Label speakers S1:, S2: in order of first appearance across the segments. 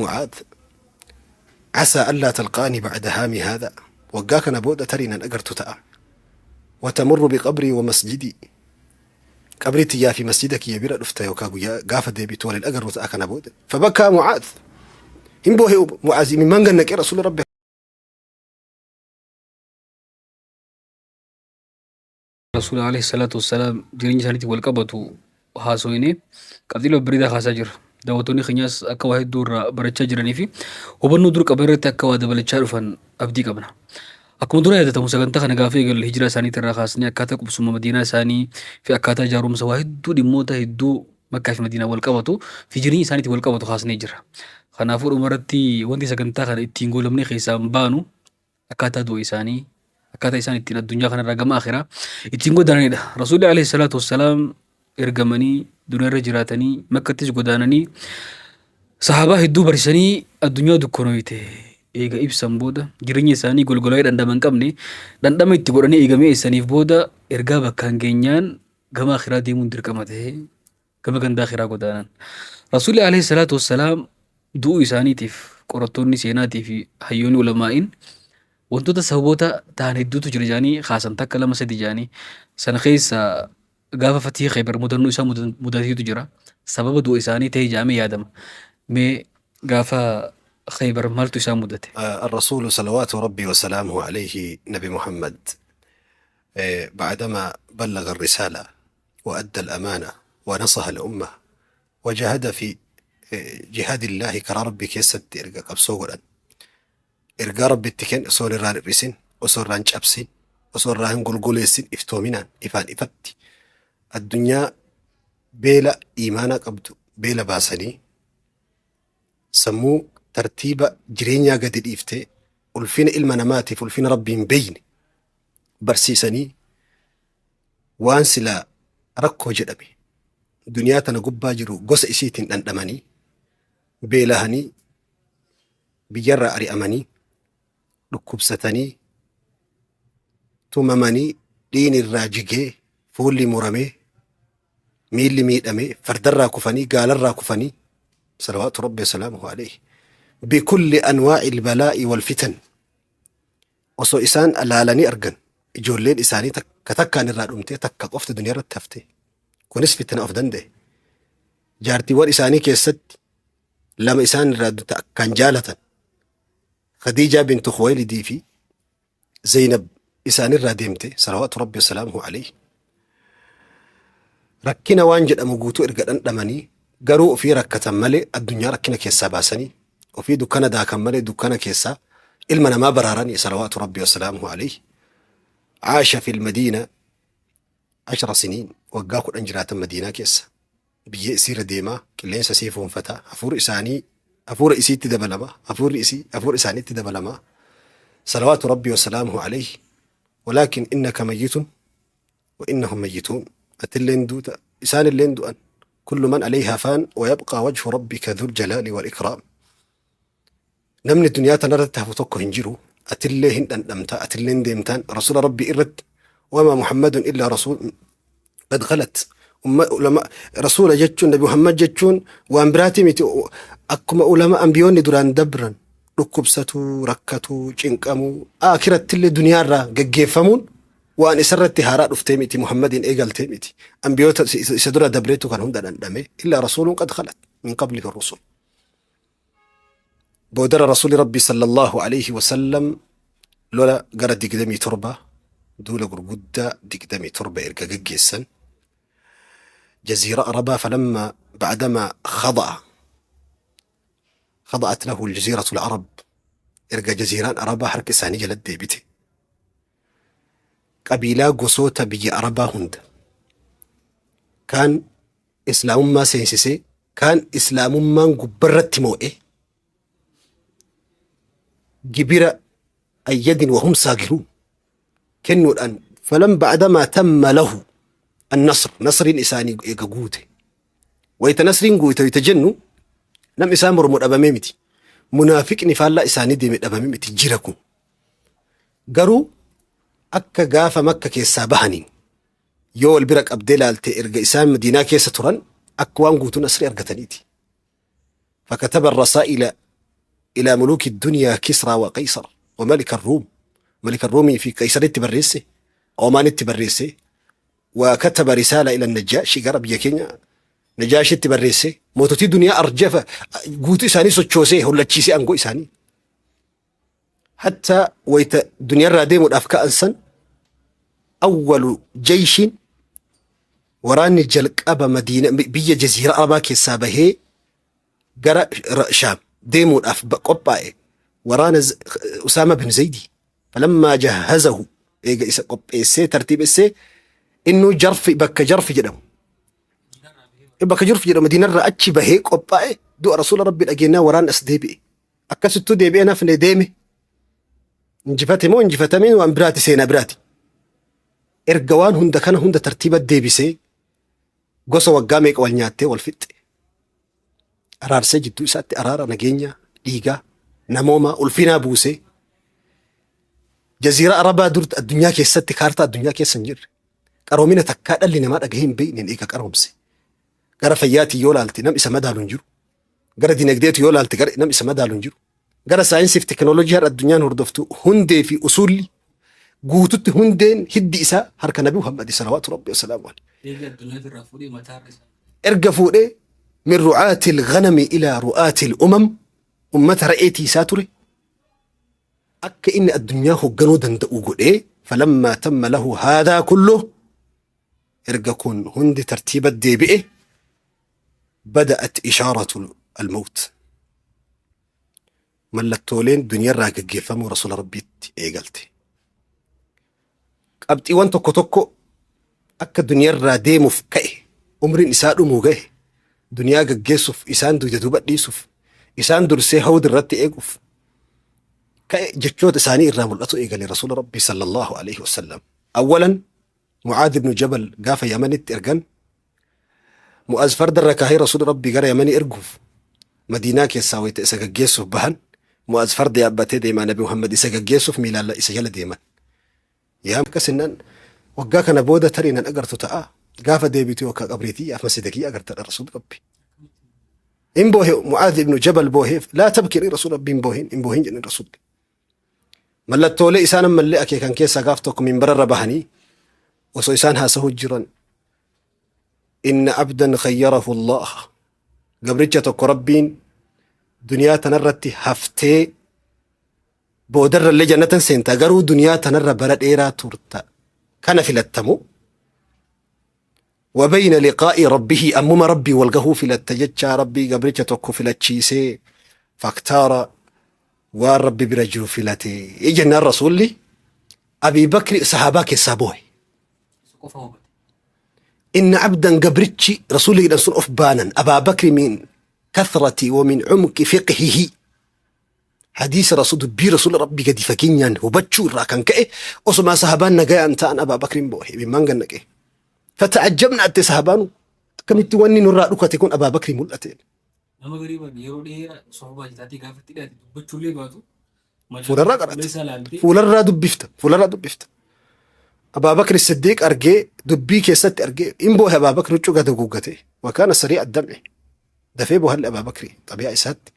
S1: Mucaad, Casaa allaa talqaanii bacda haamii haadha, waggaa kana booda tarii nan agartu ta'a. Watamurru biqabrii wa masjidii, qabrii tiyyaa fi masjida kiyya bira dhufta yookaa guyyaa gaafa deebitu wal hin agarru ta'a kana booda. Fabakaa Mucaad, hin boohe Mucaaz imimmaan gad naqee Rasuulli Rabbi
S2: Rasuula alayhi salaatu wassalaam jireenya isaaniitiin wal qabatu haasoyne qabxiilee babbareedaa kaasaa jira. Daawwattoonni keenyaas akka waa hedduu irraa barachaa jiranii fi hubannoo dur qaban irratti akka waa dabalachaa dhufan abdii qabna. Akkuma dura yaadatamu sagantaa kana gaafa eegalle hijiraa isaaniitii irraa kaasnee akkaataa qubsuma madiinaa isaanii fi akkaataa ijaarumsa waa hedduu dhimmoota hedduu Makkaa fi Madiinaa wal qabatu fi jireenya isaaniitiin wal qabatu kaasnee jira. Kanaafuu dhumarratti wanti sagantaa kana ittiin goolabnee keessaa hin baanu akkaataa du'a isaanii, akkaataa isaan ittiin addunyaa kanarraa gama akhiraa ittiin godaananidha. Rasuulli alayhi salaatu wassalaam ergamanii duniyaa irra jiraatanii makkattis godaananii sahaabaa hedduu barsiisanii addunyaa dukkanooyte eega ibsan booda jireenya isaanii golgolaa'ee dhandhama hin qabne dhandhama itti godhanii eega mi'eessaniif booda ergaa bakkaan geenyaan gama akhiraa deemuun dirqama ta'ee gama ganda akhiraa godaanan. Rasuulli alayhi salaatu wassalaam du'uu isaaniitiif qorattoonni seenaatii fi hayyoonni ulamaa'iin wantoota sababoota ta'an hedduutu jira jedhanii kaasan takka lama sadi jedhanii sana keessa gaafa fatii Khaybar mudannoo isaa mudateetu jira. Sababa du'a isaanii ta'e jedhamee yaadama. Mee gaafa Khaybar maaltu isaan mudate?
S1: الرسول صلوات ربي وسلامه عليه نبي محمد بعدما بلغ الرسالة وأدى الأمانة ونصح الأمة وجاهد في جهاد الله karaa Rabbii keessatti erga qabsoo godhan ergaa Rabbi itti kenne osoo irraa hin hir'isin osoo irraa hin cabsin osoo irraa hin golgoleessin iftoominaan ifaan ifatti addunyaa beela iimaanaa qabdu beela baasanii sammuu tartiiba jireenyaa gadi dhiiftee ulfina ilma namaatiif ulfina Rabbii hin beeyne barsiisanii waan silaa rakkoo jedhame duniyaa tana gubbaa jiru gosa isiitiin dhandhamanii beelahanii biyyarraa ari'amanii dhukkubsatanii tumamanii dhiini irraa jigee fuulli muramee miilli miidhamee fardarraa kufanii gaalarraa kufanii salawaatu rabbi wasalaamuhu alayhi bikulli anwaa'i albalaa'i walfitan Osoo isaan laalanii argan ijoolleen isaanii takka takkaan irraa dhumtee takka qofti duniyaa irratti hafte. Kunis fitna of danda'e. Jaartiiwwan isaanii keessatti lama isaan irraa duta akkaan jaalatan. Khadiijaa bintu Khuwaylidii fi Zaynab isaanirraa deemte salawaatu rabbi wasalaamuhu alayhi. Rakkina waan jedhamu guutuu erga dhandhamanii garuu ofii rakkatan malee addunyaa rakkina keessaa baasanii ofii dukkana daakan malee dukkana keessaa ilma namaa baraaranii salawaatu rabbi wasalaamuhu alayhi. Caasha fil madiina ashra siniin waggaa 10 jiraatan madiinaa keessa biyya isiirra deemaa qilleensa isii fuunfataa hafuurri isaanii hafuura isiitti dabalama hafuurri isii hafuura isaaniitti dabalama salawaatu rabbi wasalaamuhu alayhi walaakin innaka mayyitun wa innahum mayyituun atilleen duuta isaanilleen du'an kullu man alayhaa faan wa yabqaa wajhu rabbika dhul jalaali wal ikraam namni duniyaa tanarratti hafu tokko hin jiru atillee hin dhandhamta atilleen deemtaan rasuula rabbii irratti wamaa muhammadun illaa rasuul qad khalat ulama rasuula jechuun nabi muhammad jechuun waan biraatii miti akkuma ulama ambiyoonni duraan dabran dhukkubsatuu rakkatuu cinqamuu aakirattillee duniyaarraa geggeeffamuun Waan isarratti haaraa dhuftee miti, Muhammadiin eegaltee miti. Anbiyoota isa dura dabreetu kan hunda dhandhame. Illaa rasuuluun qad khalat min qablihi rusul. Boodara Rasuuli Rabbii sallallahu alayhi wasallam lola gara 27 duula gurguddaa 27 erga gaggeessan jaziira Arabaa falamma ba'dama khada'a khada'at lahu aljaziiratu al-arab erga jaziiraan Arabaa harka isaanii jala deebite qabiilaa gosoota biyya Arabaa hunda kaan islaamummaa seensisee kaan islaamummaan gubbarratti moo'e gibira ayyadin wahum saagiruun kennuudhaan falan ba'damaa tamma lahu annasr nasriin isaanii eega guute wayita nasriin guute wayita jennu nam isaan mormu dhabamee miti munaafiqni faallaa isaanii deeme dhabamee miti jira kun Garuu akka gaafa Makka keessaa bahaniin yoo wal bira qabdee laalte erga isaan Madiinaa keessa turan akka waan guutuu nasrii argataniiti. Fakataba rasaa'ila Ilaa muluuki dunyaa Kisraa wa Qaysar wa malika Ruum. Malika Ruumii fi Qaysaritti barreesse. Oomaanitti barreesse. Wa kataba risaala ila Najjaashi gara biyya keenya Najaashitti barreesse. Moototii duniyaa arjafa guutuu isaanii sochoosee hollachiisee aangoo isaanii. Hatta wayita duniyaarraa deemuudhaaf ka'an san awwalu jeyshiin waraanni jalqaba Madiina biyya jaziira Arabaa keessaa bahee gara Shaam deemuudhaaf qophaa'e waraana Usaama bin Zaydi. Falammaa jahazahu eega isa qopheessee tartiibessee innuu jarfi bakka jarfi jedhamu bakka jarfi jedhamu Madiinarraa achi bahee qophaa'e du'a Rasuula Rabbi dhageenyaa waraanni as deebi'e. Akkasittuu deebi'ee nafne deeme. Injifate moo injifatameen waan biraati seenaa biraati. Erga waan hunda kana hunda tartiiba deebisee gosa waggaa meeqa wal nyaattee wal fixxe. Araarsee jidduu isaatti araara nageenya dhiigaa namoomaa ulfinaa buusee jaziira Arabaa dur addunyaa keessatti kaartaa addunyaa keessa hin jirre. Qaroomina takkaa dhalli namaa dhagahee hin beekneen eega qaroomse. Gara fayyaatiin yoo laalte nam isa madaalu hin jiru. Gara dinagdeetu yoo laalte gara nam isa madaalu hin jiru. Gara saayinsii fi teknooloojii har'a addunyaan hordoftu hundee fi usuulli guututti hundeen hiddi isaa harka Nabi Muhammad salawaatu Rabbi wasalaamu alayhi.
S2: Eega addunyaa irraa fuudhee mataa irra isaa.
S1: Erga fuudhee min ru'aatil ghanami ilaa ru'aatil umam ummata re'ee tiisaa ture akka inni addunyaa hogganuu danda'u godhee falammaa tamma lahu haadaa kullu erga kun hundi tartiiba deebi'e bada'at ishaaratu al-mawt mallattooleen duniyarraa gaggeeffamuu rasuula rabbiitti eegalte. Qabxiiwwan tokko tokko akka duniyarraa deemuuf ka'e umriin isaa dhumuu gahe duniyaa gaggeessuuf isaan dugda duuba dhiisuuf isaan dursee hawd irratti eeguuf ka'e jechoota isaanii irraa mul'atu eegale rasuula rabbii sallallahu alaihi wasallam. Awwalan Mu'aadh ibnu Jabal gaafa Yamanitti ergan Mu'aaz farda irra kaahee rasuula rabbii gara Yamanii erguuf Madiinaa keessaa wayita isa gaggeessuuf bahan Mu'aaz farda yaabbatee deemaa Nabi Muhammad isa gaggeessuuf miilaan isa jala deeman. Yaa akkas jennaan waggaa kana booda tarii nan agartu ta'a gaafa deebitu yookaan qabriitii yaaf masjida kiyya agartadha rasuulli rabbi. Hin boohe Mu'aaz ibnu Jabal booheef laa tabki rasuula rabbi hin boohin hin boohin jedhin rasuulli. Mallattoolee isaan ammallee akeekan keessaa gaaf tokko minbararra bahanii osoo isaan haasahuu jiran inna abdan khayyarahu Allah gabricha tokko rabbiin duniyaa tanarratti haftee boodarrallee jannatan seenta garuu duniyaa tanarra bara dheeraa turta kana filattamu وبين لقاء ربه أمما ربي والقهو filatta jecha rabbii gabricha tokko filachiisee faktaara waan rabbi bira jiru filate jennaan rasuulli Abii Bakri sahaabaa keessaa boohe.
S2: Isa qofa hubate.
S1: Inna abdan gabrichi rasuulli jedhan sun of baanan Abaa Bakri min kathrati wa min cumqi fiqhihi hadiisa rasul dubbii rasuula rabbi gadi fageenyaan hubachuu irraa kan ka'e osumaa sahabaan nagayaan ta'an Abaa Bakriin boohe imimmaan gannaqe. Fata'ajjabna atte sahabaanu akkamitti wanni nurraa dhukate kun Abaa Bakrii mul'ate.
S2: Nama garii bar yeroo dheeraa sohbaa jitaatee gaafa itti dhiyaate dubbachuullee baatu
S1: Fuularraa
S2: fuula
S1: qara'ata.
S2: isaa laaltee
S1: Fuularraa dubbifta. Fuularraa dubbifta. Abaa Bakri Siddiiq argee dubbii keessatti argee hin boohe Abaa Bakri huccuu gad haguuggate. Wakaana sarii addam'e. Dafee boohalli Abaa Bakri xabiyaa isaatti.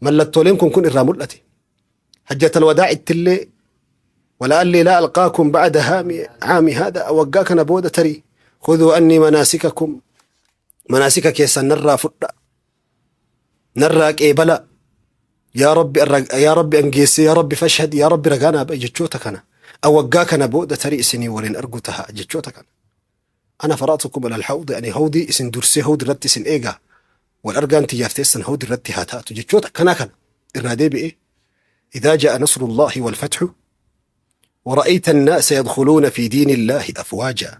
S1: Mallattooleen kun kun irraa mul'ate. Hajjatal wadaa ittillee walaallee laa alqaakum ba'da haami caami haada waggaa kana booda tarii khuduu annii manaasikakum manaasika keessan narraa fudha narraa qeebala yaa rabbi yaa rabbi an geesse yaa rabbi fashhad yaa rabbi ragaa naa ba'i jechoota kana an waggaa kana booda tarii isinii waliin argu taha jechoota kana ana faraatukum alal hawdi ani hawdii isin dursee hawdi irratti isin eegaa wal argaan tiyyaaf teessan hawdi irratti haa taatu jechoota akkanaa kana irraa deebi'ee idaa ja'a nasrullahi wal fathu ورأيت الناس يدخلون في دين الله أفواجا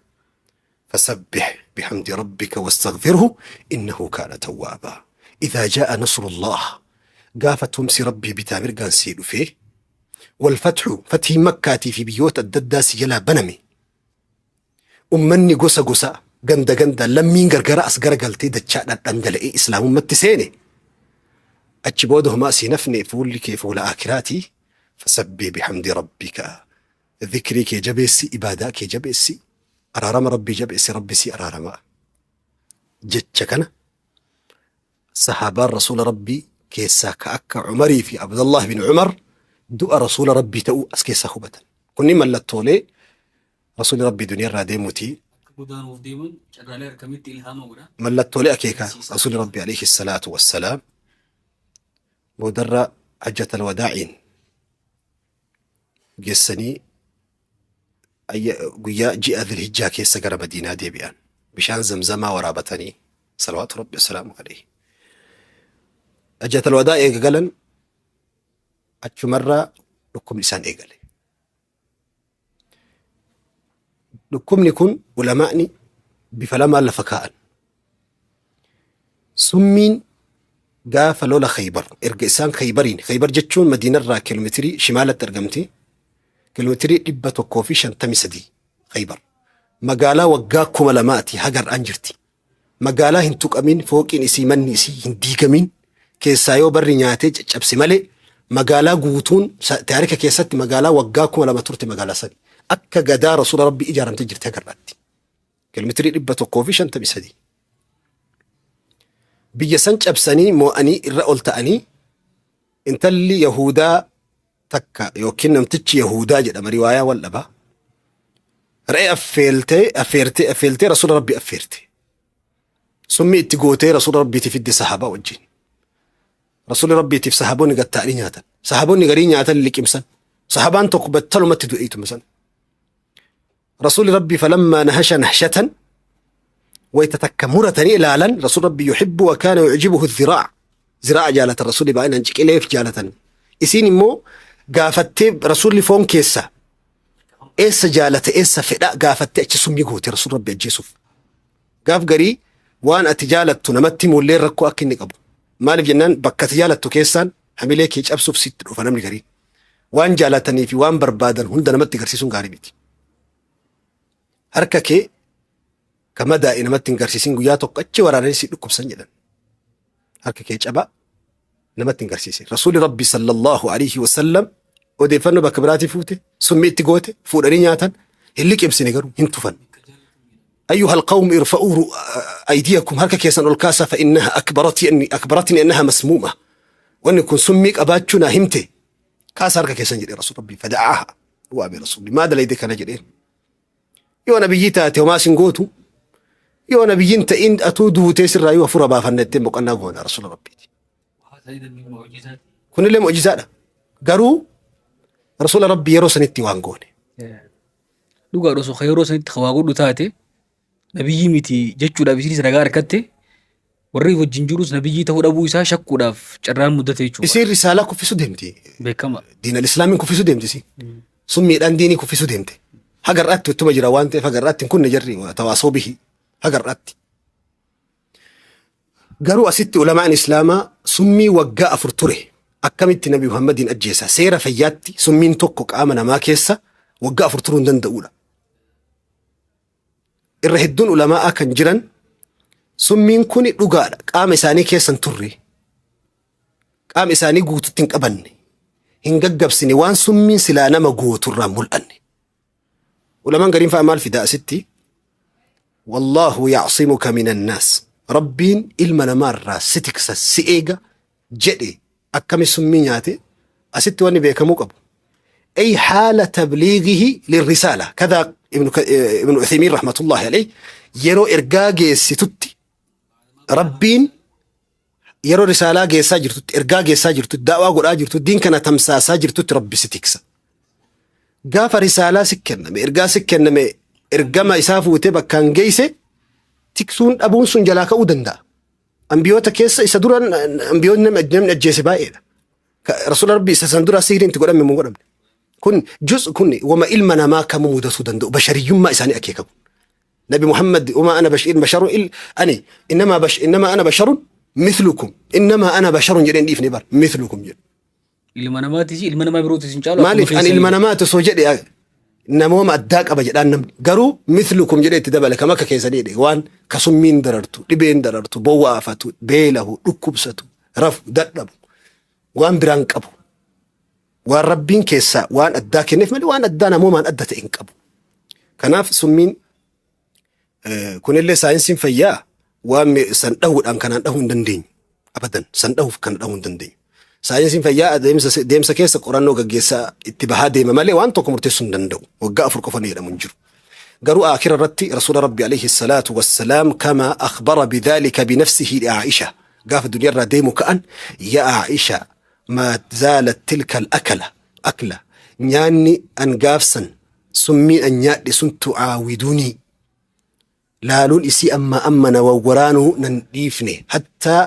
S1: فسبح بحمد ربك واستغفره إنه كان توابا إذا جاء نصر الله قافت تمسي ربي بتامر قان سيدو فيه والفتح فتح مكة في بيوت الدداس يلا بنمي ummanni gosa gosa ganda ganda lammiin gargara as garagaltee dachaadhaan dhangala'ee islaamummaatti seene achi booda homaa sii nafne fuulli kee fuula aakiraatii fasabbih bihamdi rabbika dhikrii kee jabeessi ibaadaa kee jabeessi araarama rabbii jabeessi rabbi sii araarama jecha kana sahaabaan rasuula rabbii keessaa ka akka Umarii fi Abdallah bin Umar du'a Rasuula Rabbii ta'uu as keessaa hubatan. Kunniin mallattoolee Rasuulli Rabbii duniyaarraa deemuuti.
S2: Akka godaanuuf deeman carraalee akkamitti ilhaama godha.
S1: Mallattoolee akeekaa Rasuulli Rabbii alayhi salaatu wassalaam boodarra hajjatal wadaa'iin geessanii guyyaa ji'a Dhilhijjaa keessa gara Madiinaa deebi'an. Bishaan zamzamaa waraabatanii salawaatu Rabbi wassalaamu alayhi. Hajjatal wadaa eega galan achumarraa dhukkubni isaan eegale. Dhukkubni kun ulamaa'ni bifa lamaan lafa kaa'an. Summiin gaafa lola Khaybar erga isaan Khaybariin Khaybar jechuun Madiinarraa kiiloomeetirii shimaalatti argamti. Kiiloomeetirii 153 Khaybar. Magaalaa waggaa 2000ti haga har'aan jirti. Magaalaa hin tuqamin, fooqiin isii manni isii hin diigamin, keessaa yoo barri nyaatee caccabse malee magaalaa guutuun taarika keessatti magaalaa waggaa 2000 turte magaalaa sani. Akka gadaa Rasuula Rabbii ijaaramtee jirti haga har'aatti. Kiiloomeetirii 153. Biyya san cabsanii moo'anii irra ol ta'anii intalli Yahudaa takka yookiin namtichi Yahudaa jedhama riwaayaa wal dhaba. Re'ee affeeltee affeertee affeeltee Rasuula Rabbii affeerte. Summii itti gootee Rasuula Rabbiitiif fidde sahaabaa wajjin. Rasuula Rabbiitiif sahaabonni gad ta'anii nyaatan. Sahaabonni garii nyaatan liqimsan. Sahaabaan tokko battalumatti du'e ituma san. Rasuulli Rabbii falammaa nahasha nahshatan wayta takka muratanii ilaalan Rasuulli Rabbii yuhibbu wa kaana yu'jibuhu dhiraa'a. Ziraa'a jaalatan Rasuulli baay'inaan ciqileef jaalatan. Isiin immoo gaafattee Rasuulli foon keessa eessa jaalata eessa fedha gaafattee achi summii goote Rasuulli Rabbii ajjeesuuf. Gaaf garii waan ati jaalattu namatti himuullee rakkoo akka inni qabu. Maaliif jennaan bakka ati jaalattu keessaan hamilee kee cabsuuf sitti dhufa namni garii. Waan jaalatanii fi waan barbaadan hunda namatti garsiisuun gaarii miti. Harka kee ka madaa'e namatti hin garsiisin guyyaa tokko achi waraananii si dhukkubsan jedhan. Harka kee cabaa namatti hin garsiisin. Rasuulli Rabbi sallallahu alaihi wasallam odeeffannoo bakka biraatii fuute summii itti goote fuudhanii nyaatan hin liqimsine garuu hin tufan. أيها القوم ارفعوا أيديكم هركا كيسان الكاسة فإنها أكبرتني أكبرتني أنها مسمومة وأن يكون سميك أباتشنا همتي kaasa harka keessan jedhe rasuul rabbii fada'aaha waame rasuulli maa dalayde kana jedheen yoo nabiyyii taate homaa sin gootu yoo nabiyyiin ta'in atuu duutee sirraa yoo hafuura baafanna jettee boqonnaa goona rasuula rabbiiti. Kunillee mu'jizaadha. Garuu rasuula rabbii yeroo sanitti waan goone.
S2: Dhugaadha osoo yeroo sanitti waa godhu taate nabiyyii miti jechuudhaaf isinis ragaa argatte warri wajjin jirus nabiyyii ta'uu dhabuu isaa shakkuudhaaf carraan muddate jechuudha.
S1: Isiin risaalaa kuffisuu deemti.
S2: Beekama.
S1: Diinal islaamiin kuffisuu deemti isiin. Summiidhaan diinii kuffisuu deemte. Haga har'aatti ittuma jira waan ta'eef haga har'aatti hin kunne jarri tawaasoo bihi haga har'aatti. Garuu asitti ulamaan islaamaa summii waggaa 4 ture akkamitti Nabi Muhammadiin ajjeesa seera fayyaatti summiin tokko qaama namaa keessa waggaa 4 turuu hin danda'uudha. Irra hedduun ulamaa'aa kan jiran summiin kuni dhugaadha qaama isaanii keessa hin turre qaama isaanii guututti hin qabanne hin gaggabsine waan summiin silaa nama gootu irraa mul'anne. Ulamaan gariin fa'a maal fida asitti? Wallaahu yacsimuka min annaas. Rabbiin ilma namaa irraa si tiksa si eega jedhe akkami summii nyaate asitti wanni beekamuu qabu. Ay haala tabliigihi lirrisaala. Kadaa Ibnu Uthaymiin rahmatullahi alayhi yeroo ergaa geessitutti Rabbiin yeroo risaalaa geessaa jirtutti ergaa geessaa jirtutti da'waa godhaa jirtutti diin kana tamsaasaa jirtutti Rabbi si tiksa. Gaafa risaalaa si kenname ergaa si kenname ergama isaa fuutee bakkaan geesse tiksuun dhabuun sun jalaa ka'uu danda'a. Ambiyoota keessa isa dura ambiyoonni namni ajjeese baay'eedha. Rasuula Rabbii isa san dura sihiriin itti godhame moo godhamne. Kun juz kun wama ilma namaa kamuu mudatuu danda'u bashariyyummaa isaanii akeeka kun. Nabi Muhammad wama ana bashir basharun il ani innama bash innama ana basharun mithlukum innama ana basharun jedheen dhiifne bar mithlukum jedhe.
S2: Ilma namaatis ilma namaa birootis hin caalu. akkuma
S1: Maaliif ani
S2: keessanii.
S1: ilma namaati osoo jedhe namooma addaa qaba jedhaan namni garuu mithlukum jedhee itti dabale kam akka keessanii jedhe waan kasummiin darartu dhibeen darartu bowwaafatu beelahu dhukkubsatu rafu dadhabu waan biraan qabu waan rabbiin keessaa waan addaa kenneef malee waan addaa namoomaan adda ta'e hin qabu. Kanaaf summiin kunillee saayinsiin fayyaa waan san dhahuudhaan kanaan dhahuu hin dandeenyu. Abadan san dhahuuf kana dhahuu hin dandeenyu. Saayinsiin fayyaa adeemsa deemsa keessa qorannoo gaggeessaa itti bahaa deema malee waan tokko murteessuu hin danda'u. Waggaa 4 qofa ni jedhamu hin jiru. Garuu aakira irratti Rasuula Rabbi alayhi salaatu wassalaam kama akhbara bidhaalika binafsihi li Aa'isha gaafa duniyaa irraa deemu ka'an ya Aa'isha maa zaalat tilka al-akala akla nyaanni an gaafsan summiin an nyaadhe sun tu'aawidunii laaluun isii ammaa amma na wawwaraanuu nan dhiifne hattaa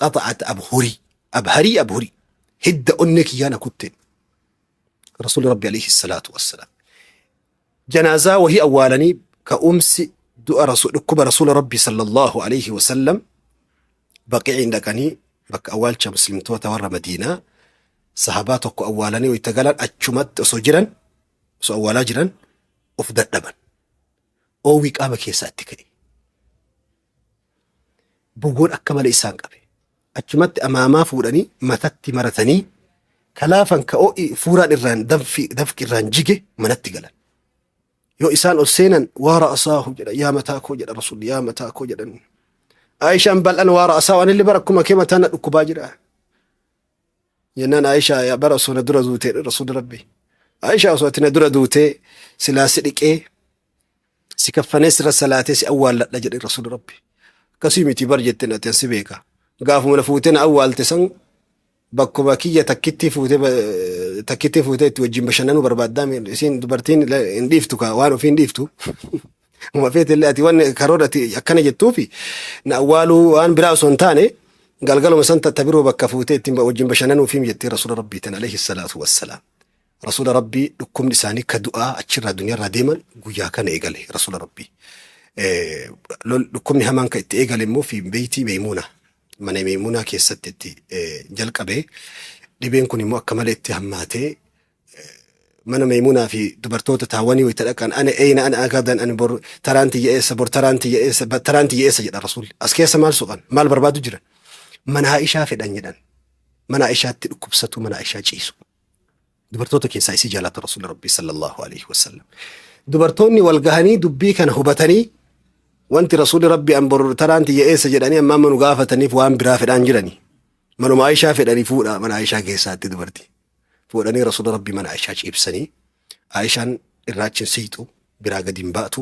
S1: qaxa'at abhurii abharii abhurii hidda onnee kiyyaa na kutte rasuulli rabbi alayhi salaatu wassalaam janaazaa wahii awwaalanii ka'umsi du'a rasu dhukkuba rasuula rabbi sallallahu alayhi wasallam baqiiciin dhaqanii bakka awwaalcha muslimtoota warra madiinaa sahabaa tokko awwaalanii wayita galan achumatti osoo jiran osoo awwaalaa jiran of dadhaban Oowwi qaama keessaa itti ka'e. Bogoon akka malee isaan qabe. Achumatti amaamaa fuudhanii matatti maratanii kalaafan ka oo'i fuuraan irraan danfi dafqi irraan jige manatti galan. Yoo isaan ol seenan waa ra'asaahu jedha yaa mataa koo jedha rasuulli yaa mataa koo jedhan. Aayishaan bal'an waa ra'asaahu anillee bara akkuma kee mataa na dhukkubaa jira. Jennaan Aayishaa yaa bara osoo na dura duutee rasuulli rabbi. Aayishaa osoo ati na dura duutee silaa si dhiqee si kaffanee sirra salaatee si awwaalladha jedhe rasuulli rabbi. Akkasii miti bar jette ati an si beeka. Gaafuma na fuutee na awwaalte san bakkuma kiyya takkittii fuutee takkittii fuutee itti wajjin bashannanuu barbaaddaa isiin dubartiin hin dhiiftu kaa waan ofii hin dhiiftu. Uma feete illee ati waan karoora ati akkana jettuufi na awwaaluu waan biraa osoo hin taane galgaluma san tatta biroo bakka fuutee ittiin wajjin bashannanuufi jettee rasuula rabbiitiin alayhi salaatu wassalaam. Rasuula rabbii dhukkubni isaanii ka du'aa achirraa duniyaarraa deeman guyyaa kana eegale rasuula rabbii. Dhukkubni hamaan ka itti eegale immoo fi beeytii Meeymuuna mana Meeymuunaa keessatti itti jalqabe dhibeen kun immoo akka malee itti hammaatee mana Maymunaa fi dubartoota taawwanii wayita dhaqan ana eyna ana agadan ani bor taraan tiyya eessa bor taraan tiyya eessa taraan tiyya eessa jedha rasuulli as keessa maal soqan maal barbaadu jiran mana Aishaa fedhan jedhan mana Aishaatti dhukkubsatu mana Aishaa ciisu dubartoota keessaa isii jaalata rasuulli rabbii sallallahu alaihi wasallam dubartoonni wal gahanii dubbii kana hubatanii wanti rasuulli rabbii an bor taraan tiyya eessa jedhanii amma amma nu gaafataniif waan biraa fedhaan jirani manuma Aishaa fedhanii fuudha mana Aishaa keessaatti dubartii fuudhanii rasuula rabbii mana Aishaa ciibsanii Aishaan irraa achi hin siqxu biraa gadi hin baatu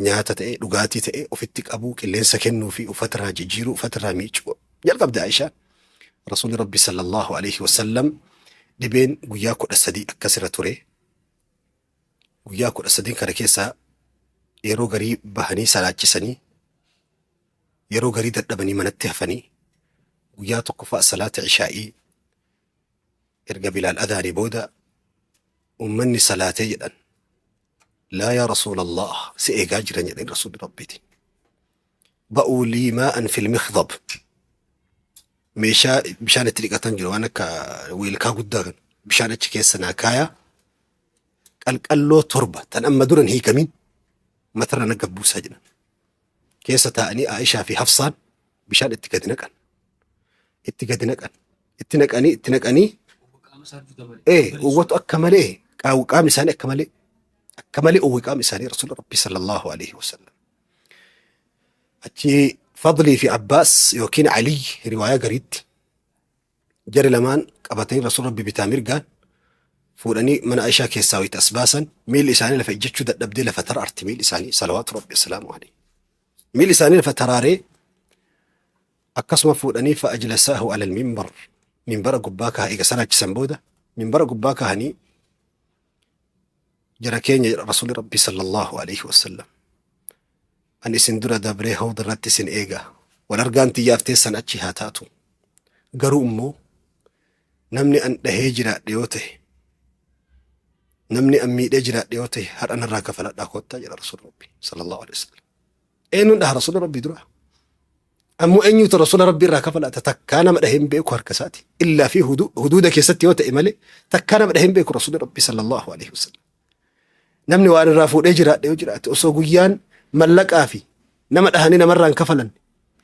S1: nyaata ta'e dhugaatii ta'e ofitti qabuu qilleensa kennuu fi uffata irraa jijjiiruu uffata irraa miicuu jalqabde Aishaan rasuulli rabbii sallallahu alaihi wasallam dhibeen guyyaa 13 akkasirra ture guyyaa 13 kana keessaa yeroo garii bahanii salaachisanii yeroo garii dadhabanii manatti hafanii guyyaa tokkoffaa salaata ishaa'ii Erga Bilaal adaane booda ummanni salaatee jedhan. Laa yaa Rasuulallah si eegaa jiran jedhan Rasuulli Rabbiiti. Ba'uu lii maa'an fil mikhdab. Meeshaa bishaan itti dhiqatan jiru waan akka weelkaa guddaa kan bishaan achi keessa naa kaayaa. Qalqalloo torba tan amma dura hin hiikamin matarra na gabbuusaa jedhan. Keessa taa'anii Aishaa fi Hafsaan bishaan itti gadi naqan. Itti gadi naqan. Itti naqanii itti naqanii ee uwwatu akka malee qaamni isaanii akka malee akka malee uwwi qaamni isaanii rasuula rabbi sallallahu alaihi wasallam. Achi Fadlii fi Abbaas yookiin Alii riwaayaa gariitti Jarri lamaan qabatanii Rasuula Rabbii bitaa mirgaan fuudhanii mana Aishaa keessaa wayita as baasan miilli isaanii lafa ejjechuu dadhabdee lafa taraarti miilli isaanii salawaatu Rabbi assalaamu alayhi. Miilli isaanii lafa taraaree akkasuma fuudhanii fa'ajlasaahu alal minbar minbara gubbaa kaha eega salaachisan booda minbara gubbaa kahanii jara keenya jedha Rasuulli Rabbii sallallahu alayhi wasallam. Ani isin dura dabree hawda irratti isin eega. Wal argaan tiyyaaf teessan achi haa taatu. Garuu immoo namni an dhahee jiraadhe yoo ta'e namni an miidhee jiraadhe yoo ta'e har'a narraa kafaladhaa koottaa jedha Rasuulli Rabbii sallallahu alaihi wasallam. Eenyuun dhaha Rasuula Rabbii dura? Ammoo eenyutu Rasuula Rabbii irraa kafalata? Takkaa nama dhahee hin beeku harka isaati. Illaa fi huduuda keessatti yoo ta'e malee takkaa nama dhahee hin beeku Rasuulli Rabbii sallallahu alaihi wasallam. Namni waan irraa fuudhee jiraadhe yoo jiraate osoo guyyaan mallaqaa fi nama dhahanii namarraa hin kafalanne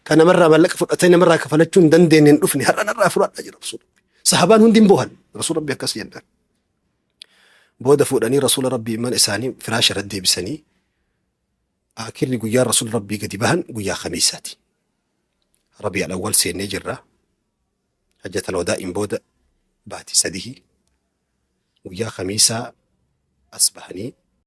S1: kan namarraa mallaqa fudhatanii namarraa kafalachuu hin dandeenye hin dhufne har'a narraa fudhadha jedha Rasuulli Rabbii. Sahabaan hundi hin boohan Rasuulli Rabbii akkas jennaan. Booda fuudhanii Rasuula Rabbii mana isaanii firaasha irratti deebisanii Aakirri guyyaan Rasuulli Rabbii gadi bahan guyyaa Khamiisaati. Rabii'al Awwal seennee jirra. Hajjatal Wadaa'iin booda baatii sadihi guyyaa Khamiisaa as bahanii.